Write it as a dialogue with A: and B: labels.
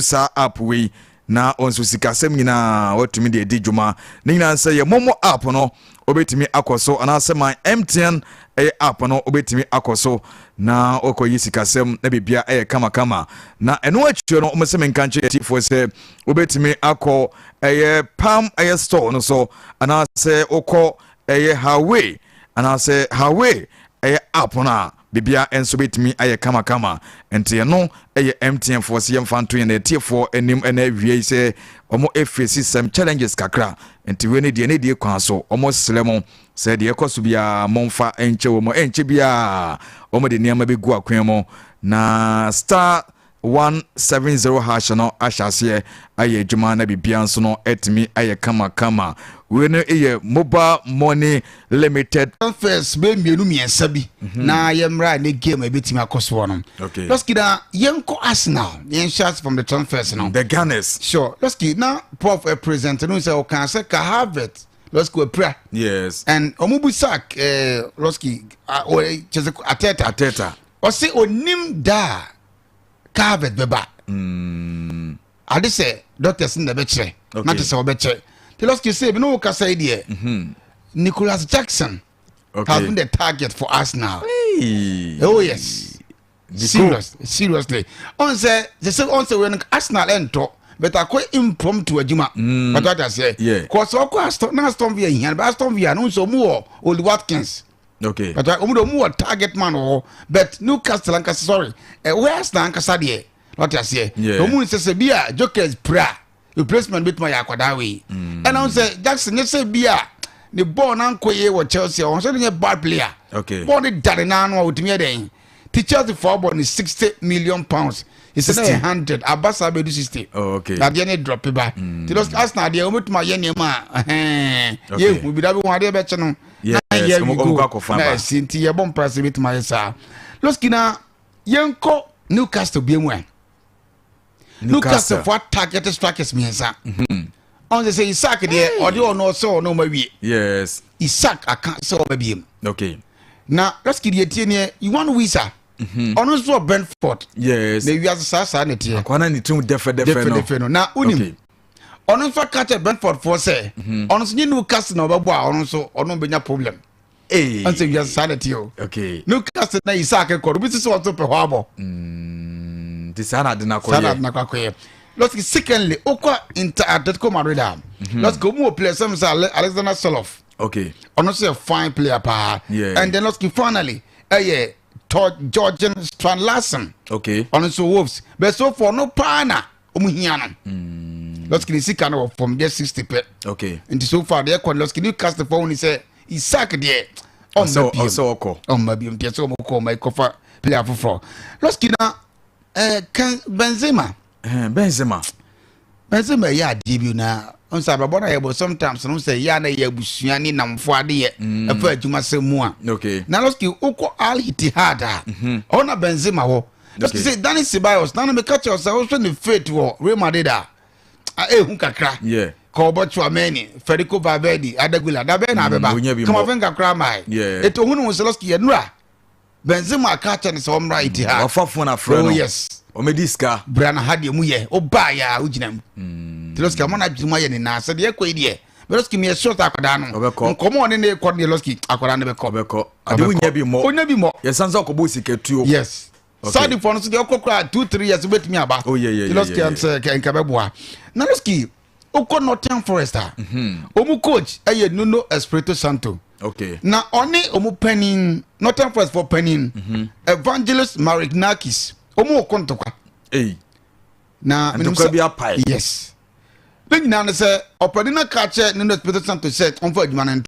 A: Saa app wei na ɔnso sikasɛm nyinaa watumi de adi dwuma ne nyinaa sɛ yɛ MoMo app no, wobɛtumi akɔ so, anaasɛ my MTN ɛyɛ app no, wobɛtumi akɔ so na wɔkɔyi sikasɛm na biribia ɛyɛ kamakama. Na ɛno akyire no, wɔn sɛ menka nkyerɛ tifoɔ sɛ wobɛtumi akɔ ɛyɛ Pam ɛyɛ store no so, anaasɛ wokɔ ɛyɛ Huawei, anaasɛ Huawei ɛyɛ app no a, biribia nso bɛtumi ayɛ kamakama. Nti ɛno ɛyɛ MTN foɔ sɛ yɛmfa nto yɛn atiefoɔ anim. Ɛna awie sɛ ɔmo ɛfesi some challenges kakra, nti wei ne deɛ ne deɛ kwan so ɔmo srɛ mo sɛ deɛ ɛkɔ so biara momfa nkyɛ wɔ mu, ɛnkyɛ biara ɔmo de nneɛma bɛgu akwan mu na *170# no ahyɛ aseɛ ayɛ adwuma na biribia nso no atumi ayɛ kamakama. Wei no yɛ Mobile Money Limited.
B: First bɛ mmienu mmiɛnsa bi na yɛmmra ne game a ɛbɛtumi akɔ soɔ no. Lɔski, na yɛnkɔ Arsenal, yɛnhyɛ ase from the transfers no.
A: The Gunners.
B: Sure, lɔski, na Prof present no sɛ ɔka sɛ Kai Havertz, lɔski, wapira. And ɔmo bu sack lɔski kyɛ sɛ Arteta.
A: Arteta.
B: Ɔse onim da a Kai Havertz bɛba ade sɛ doctors no na ɛbɛkyerɛ na te sɛ wɔbɛkyerɛ. Nti lɔski sɛ ebi ne wo kasa yi deɛ, Nicholas Jackson has been the target for Arsenal.
A: Hey.
B: Oh yes.
A: Nico.
B: Seriously, ɔn sɛ ɔn sɛ wɛn Arsenal ɛntɔ, but akɔ impromptu adwuma, but wata sɛ kɔsɛ ɔkɔ Aston na Aston Villa hia, but Aston Villa no nso ɔmu wɔ Oli Watkins. But ɔmu de ɔmu wɔ target man wɔ hɔ, but Newcastle ankasa, sorry, wɛ Arsenal ankasa deɛ, wata seɛ ɔmu nsɛ sɛ bi a Gyokeres pra replacement bi tuma yɛ akwadaa wei. Ɛna ɔn sɛ Jackson nyɛ sɛ bi a ne bɔɔl nankɔ yie wɔ Chelsea, ɔn sɛ ne nyɛ bad player. Bɔɔl ne da ne nan no a, otumi yɛ dɛn ti Chelsea fɔ bɔ ne £60 million ɛsɛ na yɛ 100 aba saa bɛdu 60. Adeɛ ne drop ba nti Arsenal adeɛ wɔbɛtumi ayɛ nneɛma a ɛhɛn yɛhu bi dabi wɔn adeɛ bɛkyɛ no na yɛ
A: ɔmo
B: we
A: kɔ
B: go
A: akɔfa
B: na
A: ba.
B: ɛsi nti yɛbɔ mpa sɛ bɛtumi ayɛ saa. Lɔski, na yɛnkɔ Newcastle bie mu ɛ Newcastle fo target strikers mmiɛnsa. Ɔn sɛ Isak deɛ, ɔde ɔno ɔsɛ ɔno ɔma wie. Isak aka sɛ ɔba biem. Na lɔski deɛ, tie neɛ Yoane Wissa, ɔno nso wɔ Brentford. Na ewiase saa saa na teɛ.
A: Akwana ne tirim dɛfɛdɛfɛ no.
B: Dɛfɛdɛfɛ no na wonim ɔno nso aka kyerɛ Brentford foɔ sɛ ɔno nso nye Newcastle na ɔbɛbɔ a, ɔno nso ɔno bɛnya problem.
A: Hey.
B: Ɔn sɛ wiase saa na teɛ o. Newcastle na Isak kɔ no, obi sɛ ɔso pɛ hɔ abɔ.
A: Nti saa na ade no
B: Saa na
A: akɔyɛ.
B: Adena kɔ akɔyɛ. Lɔski, secondly, okɔ Inter Atletico Madrid a, lɔski, ɔmu wɔ player sɛm sɛ Alexander Sørloth. Ɔno nso yɛ fine player paa. And then lɔski, finally, ɛyɛ Jorgen Strand Larsen. Ɔno nso Wolves, but so far ɔno paa na ɔmu hia no. Lɔski, ne sika no wɔ fam just 60 pɛ. Nti so far deɛ ɛkɔ no, lɔski, Newcastle fɔ wɔn ni sɛ Isak deɛ ɔmma biem.
A: Ɔsɛ ɔkɔ.
B: Ɔmma biem, nti ɛsɛ ɔmo kɔ ɔmo ɛkɔfa player foforɔ. Lɔski, na kan Benzema.
A: Benzema.
B: Benzema ɛyɛ adeɛ bi na nsa abrabɔ na yɛbɔ sometimes no sɛ yɛ a na yɛ abusua ne namfo adeɛ ɛfa adwuma sɛ mu a. Na lɔski, wokɔ Al Ittihad a, ɔno na Benzema hɔ. Lɔski, sɛ Dani Ceballos na meka kyerɛ sɛ wohwɛ ne fate wɔ Real Madrid a ehu kakra. Ka ɔbɔ Tchouameni, Federico Valverde, Arda Guler dabɛn na abɛba.
A: Onya bi mmɔ.
B: Camavinga koraa maa eto ohun sɛ lɔski yɛ nura Benzema aka kyerɛ ne sɛ ɔmmra Ittihad.
A: Wafa phone afrɛ
B: Oh
A: no.
B: yes.
A: Ɔmɛdi sika.
B: Bra na ha deɛ mu yɛ ɔbaa yɛ a wogyina mu nti lɔski ama no adwene mu ayɛ ne nan sɛ deɛ ɛkɔ yi deɛ, lɔski meyɛ sure sɛ akwadaa no
A: Ɔbɛkɔ.
B: nkɔmmɔ a ɔne ne kɔ no deɛ, lɔski, akwadaa no bɛkɔ.
A: Ɔbɛkɔ. Ade wonya bi mmɔ.
B: Onya bi mmɔ.
A: Yɛsan sɛ ɔkɔbɔ sikatuo.
B: Yes. Saudi fɔ no so deɛ, ɔkɔ koraa 2-3 years wobɛtumi aba.
A: Oh, yeah,
B: Nti lɔski sɛ nka bɛboa. Na lɔski, wokɔ Nottingham Forest a, ɔmu coach ɛyɛ Nuno Espirito Santo. Na ɔne ɔmu panin, Nottingham Forest fɔ panin Evangelos Marinakis, ɔmu wɔ kɔ ntɔkwa.
A: Ei.
B: Na menim
A: Ntɔkwa bi apae.
B: Yes, ne nyinaa no sɛ ɔpɛni no ka kyerɛ Nuno Espirito Santo sɛ ɔmfa adwuma no nto